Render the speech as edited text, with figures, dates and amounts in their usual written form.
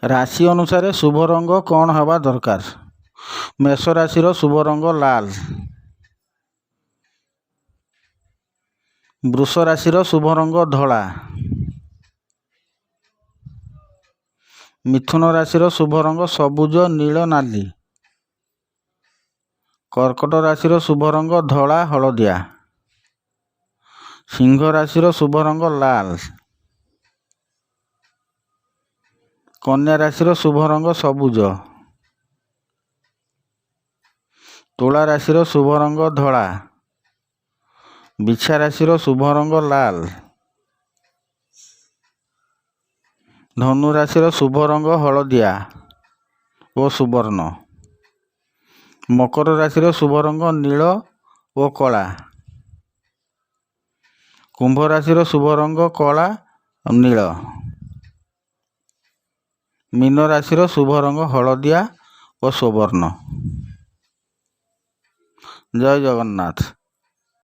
ରାଶି ଅନୁସାରେ ଶୁଭ ରଙ୍ଗ କ'ଣ ହେବା ଦରକାର? ମେଷ ରାଶିର ଶୁଭ ରଙ୍ଗ ଲାଲ। ବୃଷ ରାଶିର ଶୁଭ ରଙ୍ଗ ଧଳା। ମିଥୁନ ରାଶିର ଶୁଭ ରଙ୍ଗ ସବୁଜ, ନୀଳ, ନାଲି। କର୍କଟ ରାଶିର ଶୁଭ ରଙ୍ଗ ଧଳା, ହଳଦିଆ। ସିଂହ ରାଶିର ଶୁଭ ରଙ୍ଗ ଲାଲ। କନ୍ୟା ରାଶିର ଶୁଭ ରଙ୍ଗ ସବୁଜ। ତୁଳା ରାଶିର ଶୁଭ ରଙ୍ଗ ଧଳା। ବିଛା ରାଶିର ଶୁଭ ରଙ୍ଗ ଲାଲ। ଧନୁ ରାଶିର ଶୁଭ ରଙ୍ଗ ହଳଦିଆ ଓ ସୁବର୍ଣ୍ଣ। ମକର ରାଶିର ଶୁଭ ରଙ୍ଗ ନୀଳ ଓ କଳା। କୁମ୍ଭ ରାଶିର ଶୁଭ ରଙ୍ଗ କଳା, ନୀଳ। ମୀନ ରାଶିର ଶୁଭ ରଙ୍ଗ ହଳଦିଆ ଓ ସୁବର୍ଣ୍ଣ। ଜୟ ଜଗନ୍ନାଥ।